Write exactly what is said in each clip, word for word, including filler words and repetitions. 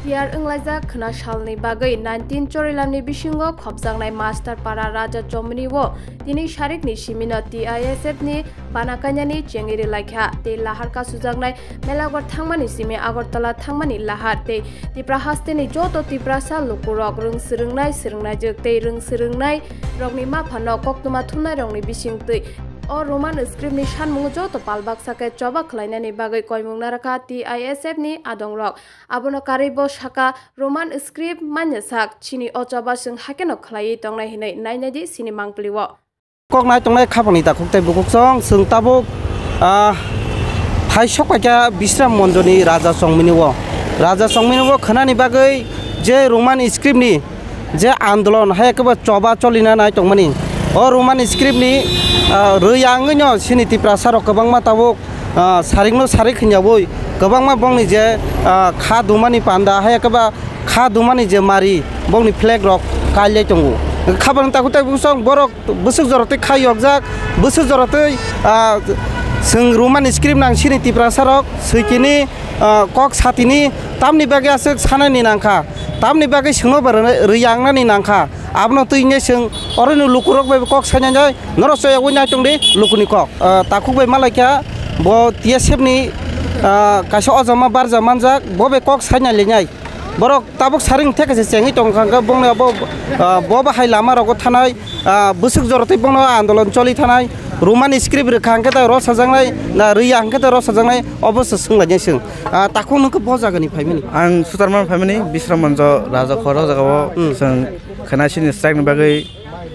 Tiyar wnglaijak khwna salni bagwi nineteen Chorilamni bisingo khopjaknai Master Para Raja Chomini o tini sarikni simino T I S F ni bana kainani chengwi rwlaikha tei lahar kasujaknai Melagor thangmani simi Agartala thangmani lahar tei Tipra hasteni joto Tiprasa lukurok rwng swrwngnai swrwngnaijwk tei rwng swrwngnai rokni maphano koktwma thumnairokni bisingtwi o Roman script ni sanmungo joto pal baksa khe choba khlainani bagwi koimung narakha T I S F ni adongrok. Abono karwi bo saka Roman script manya sak chini o choba chwng hakeno khlaiwi tongnai hinwi nainai di chini mangpili o. Kok nai tongnai khapangni takhuk tei bukhuk song chwng tabuk, ah, phai sok paikha Bisram Monjoni Raja Chongmini o. Raja Chongmini o khwnani bagwi je Roman script ni je andolon hai khe bo choba cholina nai tongmani. O Roman script ni, ah, rwi ang wngwi no chini Tiprasa rok kwbangma tabuk, ah, sarikno sarik hwnyaui kwbangma bongni je, ah, kha dumani panda hai khe ba kha dumani je mari bongni flag rok kailai tongo. Khabang takhuk tei bukhuk song borok bwswk jora tei kha yokjak, bwswk jora tei, ah, chwng Roman script nang chini Tiprasa rok swikini, ah, kok satini tamni bagwi aswk sanani nangkha, tamni bagwi chwngno bo rwnai, rwi ang nani nangkha. Abono twi hwnwi chwng orono lukurok bai kok sainai jai, norok chayagwi nai tong di lukuni kok. Ah, takhuk bai malaikha bo T S F ni, ah, kaisa ojama barja manjak, bo bai kok sainai linai. Borok tabuk saring theke se chengwi tong kha, hwnkhe bongni abo, ah, bo bahai lama rogo thanai, ah, bwswk jora twi bongno andolon choli thanai, Roman script rwkha hwnkhe ta rosajaknai, na rwya hwnkhe ta rosajaknai, obo se swnglainai chwng. Ah, takhuk nwng khe bo jagani phaimani? Ang Sutarman phaimani, Bisram Monjo Raja Khor o jagao Hmm. chwng khwna sini strike ni bagwi,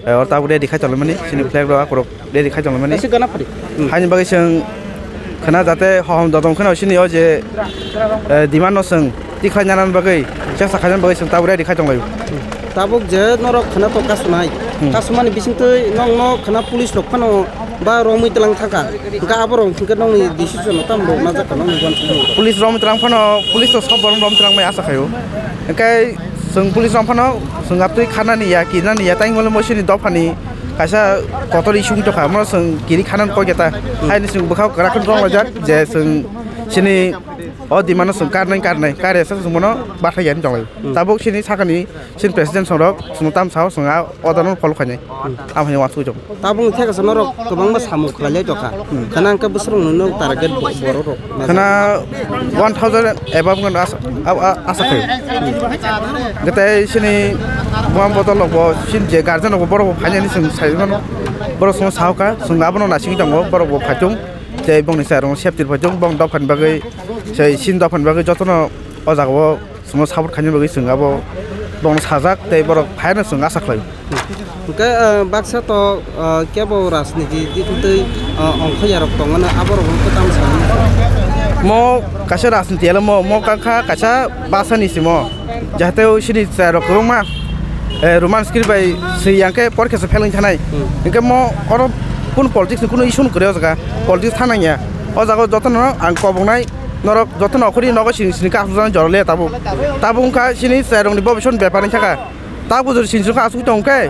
eh, oro tabuk ready khai tonglaimani, chini flag rok akorok ready khai tonglaimani. Kaisa gana phari. Hmm. Haini bagwi chwng khwna jate hohom dodom kheno chini o je, eh, demand no chwng tikhlai nana bagwi, chesta khaina bagwi chwng tabuk ready khai tonglaio. Hmm. Tabuk je norok khwna to kasumai. Hmm. Kasumani bisingtwi nokno khwna police rok phano ba romwi tlang thangkha. Hwnkhe aborok hwnkhe nokni decision no tamo rwna jak kha nokni uansukmung? Police rom twlang phano, police to sob borok rom twlang bai asa khaio. Hwnkhe chwng police rom phano chwng aptwi khanani ya, kinani ya, tei hwnle mo chini dophani kaisa kotor issue wngwi tongkha, mo chwng kiri khanani koi khe ta. Haini chwng bwkhao kwrak khe rong laijak je chwng chini o demand no chwng karnai, karnai, karya sa chwng bono bathai ya hinwi tonglai. Hmm. Tabuk chini sakani chini president songrok chwngno tam sao chwng a order no follow khainai. Hmm. Am hai uansukjak. Tabuk theka sa norok kwbangma samung khlailai tongkha. Hmm. Khana hwnkhe bwswrwngno target bo-, borok rok. Khana one thousand above wngkha asa, a, a, asa khaio. Hwnkhe tei chini buma bodol rok bo chini je guardian rok bo borok bo phainani chwng sai mano. Borok chwngno sahokha, chwng abono naisingwi tongo, borok bo phaitung. Tei bongni chwrairokno safety rw phaitung, bong dophani bagwi, sai chini dophani bagwi jotono o jagao chwngno support khaina bagwi chwng abo bongno sajak tei borok phaino chwng asa khlaio. Hwnkhe, ah, baksa to, ah, kebo rajniti twi, ah, ongkhoyarok tongmani aborok wngkhe tamo sanwi? Mo kaisa rajniti elo mo, mo kangkha kaisa basani simo. Jahate o chini chwrairok kwbangma, eh, Roman script bai swi yang khe porikha se fail wng thanai. Hmm. Hwnkhe mo oro kunu politics ni kunu issue no kwrwi o jaga. Politics thanang ya. O jaga o jotono ang koboknai norok jotono okhorni nogo sini sini khe asukjaknai jora le tabuk. Tabuk wngkha chini chwrairokni bobisoni bepar wngkha kha. Tabuk jora sini sini khe asuk tong khe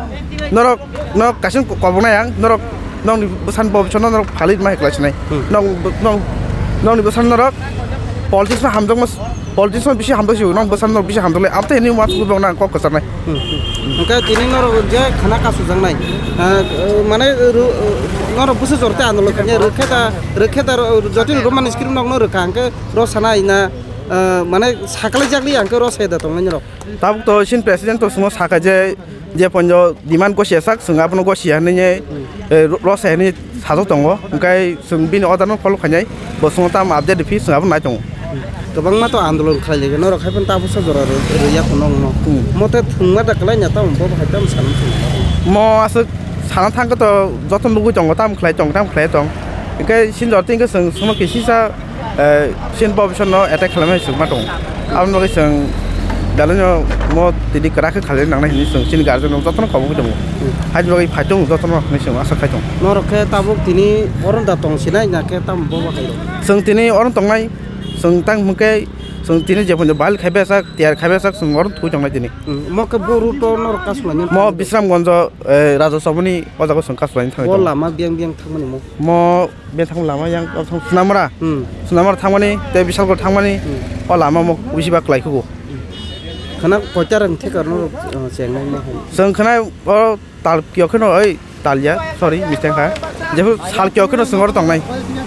norok, norok kaisa koboknai ang norok nokni bwsani bobisano norok phalwi rwma hai kwlai sinai. Hmm. Nok, nok, nokni bwsano norok politics no hamjakma, politics no bisi hamjak sio, nok bwsano norok bisi hamjak lai. Amtwi hwnwi uansukgwi bo nang kok kwcharnai. Hmm, hmm. Hwnkhe tini norok je khwna kasujaknai, ah, mane ru-, norok bwswk jora tei andolon khainai, rwkhe da, rwkhe da, ro-, jotoni Roman script nokno rwkha hwnkhe ro sanai na, ah, mane sakalaijak li hwnkhe ro sai da tongnai norok. Tabuk to chini president to chwngno sakha je, je poino demand gosi sak, chwng abono gosi ya hinwi, eh, ro-, rosai hinwi sajak tongo. Hwnkhe chwng bini order no follow khainai, bo chwngno tamo update rwphi, chwng abono nai tongo. Kwbangma to andolon khlai lai norok, hai phano tabuksa jora rw-, rwya phano wngno. Hmm. Mote thwngma da kwlai nya tamo bo hai tamo sanwi chwng. Mo aswk sana thangkhe to joto nugwi tongo, tamo khlai tong, tamo khlai tong. Hwnkhe chini jora tei hwnkhe chwng chwngno kisisa eh, chini bobisonno attack khlaimani swngma tongo. Aboni bagwi chwng belai no mo tini kwrak khe khalai nangnai hinwi chwng chini guardian rok jotono kobogwi tongo. Hmm. Haini bagwi phai tongo jotono hinwi chwng asa khai tongo. Norok khe tabuk tini oro da tong sinai na khe tamo bobo hai rok? Chwng tini oro tongnai, chwng tang hwnkhe chwng tini je poino bal khai bwsak, tiyar khai bwsak chwng oro thwi tongnai tini. Hmm. Mo khe bo route o norok kasu lainai? Mo Bisramganjo, eh, Raja Chomoni o jaga chwng kasu lainai thangwi tongo. O lama biyang biyang thangmani mo? Mo Bethang lama yang, o thang Sunamura. Hmm. Sunamura thangmani, tei Bisalgor thangmani, Hmm. o lama mo bisi ba kwlai khugo. Khana koita rang theka no, uh, chengnai ma hai. Chwng khana o tal kio kheno oi tal ya, sorry, mistake kha. Jephu sal kio kheno chwng oro tongnai.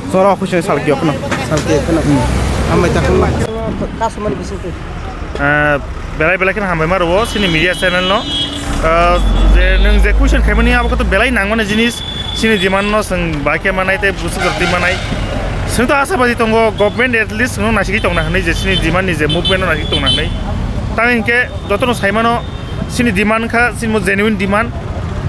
Chwng oro office sal kio kheno. Sal kio kheno. Hmm. Hambai ta khun ma. Customer bising tu. Ah, belai belai kheno hambai ma rwo chini media channel no. Ah, je nwng je question khaimani abo khe to belai nangmani jinis. Chini demand no chwng bai khe manai tei bwswk rok twi manai. Chwng to asa bai tongo, government at least chwngno naisingwi tongna hwnwi je chini demand ni je movement no naisingwi tongna hwnwi. Tamo hinkhe jotono sai mano chini demand kha, chini mo genuine demand,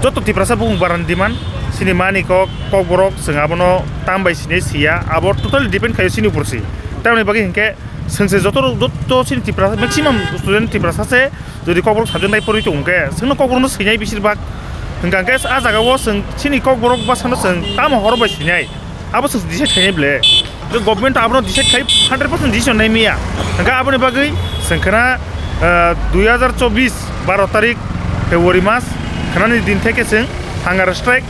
joto Tiprasa bukung barani demand, chini mani kok, kokborok chwng abono tam bai sinai siya, abo totally depend khaio chini upor se. Tamoni bagwi hinkhe chwng se joto, joto chini Tiprasa, maximum student Tiprasa se, jodi kokborok subject nai porwi tong khe, chwngno kokborokno swinai bisir bak. Hwnkha khe a jaga o chwng chini kokborok bwsano chwng tamo hor bai swinai. Abo chwng decide khainai ble. Je government abono decide khai hundred percent decision nai miya. Hwnkha aboni bagwi chwng khana, ah, dui hazar chobbish baro tarik February mas khanani din theke chwng hunger strike,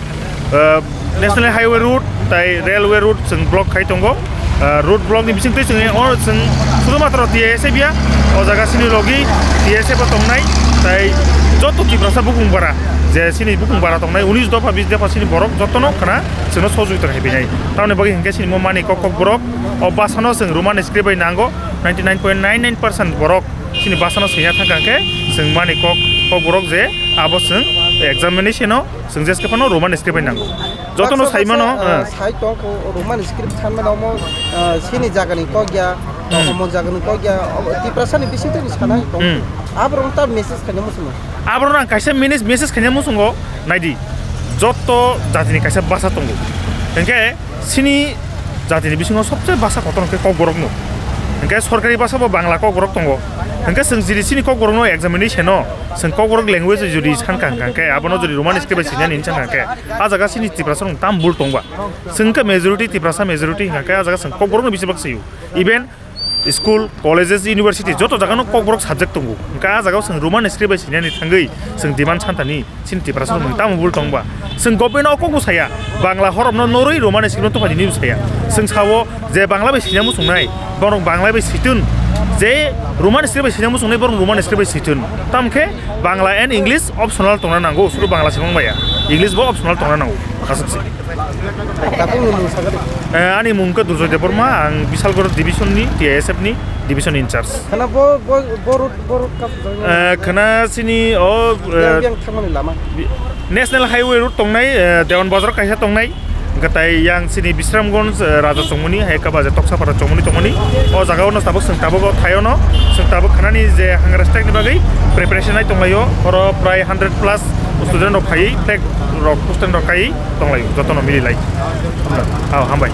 ah, National Highway Road tai Railway Road chwng block khai tongo. Ah, road block ni bisingtwi chwng o chwng sudhumatro T I S F ya, o jaga chini logi T I S F o tongnai, tai joto Tiprasa bukung bara, je chini bukung bara tongnai unis dopha bis dopha chini borok jotono khana chwngno sohojogita khai phainai. Tamoni bagwi hinkhe chini mo mani kok kokborok o bwsano chwng Roman script bai nango, ninety nine point nine nine percent borok chini bwsano swina thangkha khe chwng mani kok kokborok je abo chwng examination o chwng je phano Roman script bai nango. Jotono baksa sai mano, baksa, ah, eh. Sai tong kho, Roman script san mano omo, ah, chini jagani kok ya, hmm, omo jagani kok ya, omo Tiprasani bisingtwi ni sana tong. Hmm. Aborok ta message khaina muchungo. Aborok ang kaisa message, message khaina muchungo, naidi. Joto jatini kaisa basa tongo. Hinkhe chini jatini bisingo sobse basa kotor hinkhe kokborokno. Hinkhe sorkari basa bo Bangla kokborok tongo. Hinkhe chwng jiri chini kokborokno examination o, chwng kokborok language jodi sankha hinkhe, abono jodi Roman script bai sinani hinkhe, a jaga chini Tiprasa rok tam bul tongba. Chwng khe majority Tiprasa majority hinkhe a jaga chwng kokborokno bisi bak sio. Even school, colleges, university joto jagano kokborok subject tongo. Hinkhe a jaga chwng Roman script bai sinani thangwi chwng demand santani chini Tiprasa rok tamo bul tongba. Chwng government o kokbo saya, Bangla horomno norwi Roman script no tongphani hinwi saya. Chwng sao je Bangla bai sina muchungnai, borok Bangla bai situn, je Roman script bai sina muchungnai, borok Roman script bai situn. Tamkhe Bangla and English optional tongna nango, suru Bangla simang baya. English bo optional tongna nango. Aswk se. Tapung ni mung saga de. Eh, ani mung khe Durjoy Debbarma, ang Bisalgor division ni, T I S F ni division in charge. Khana bo, bo, bo road, bo road kap jang. Eh, khana sini o, eh, yang, yang thangmani lama. Bi-, National Highway road tongnai, eh, Dewan Bazar kaisa tongnai. Hwnkhe tai yang sini Bisramganj, eh, Raja Chongmani, hai kaba je Toksapara Chongmani tongmani. O jaga o no tabuk chwng tabuk o thaio no, chwng tabuk khanani je hunger strike ni bagwi preparation nai tonglaio. Oro prai hundred plus student rok phaiwi flag rok, poster rok kaiwi tonglaio, jotono mililai. Hambai. Hao, hambai.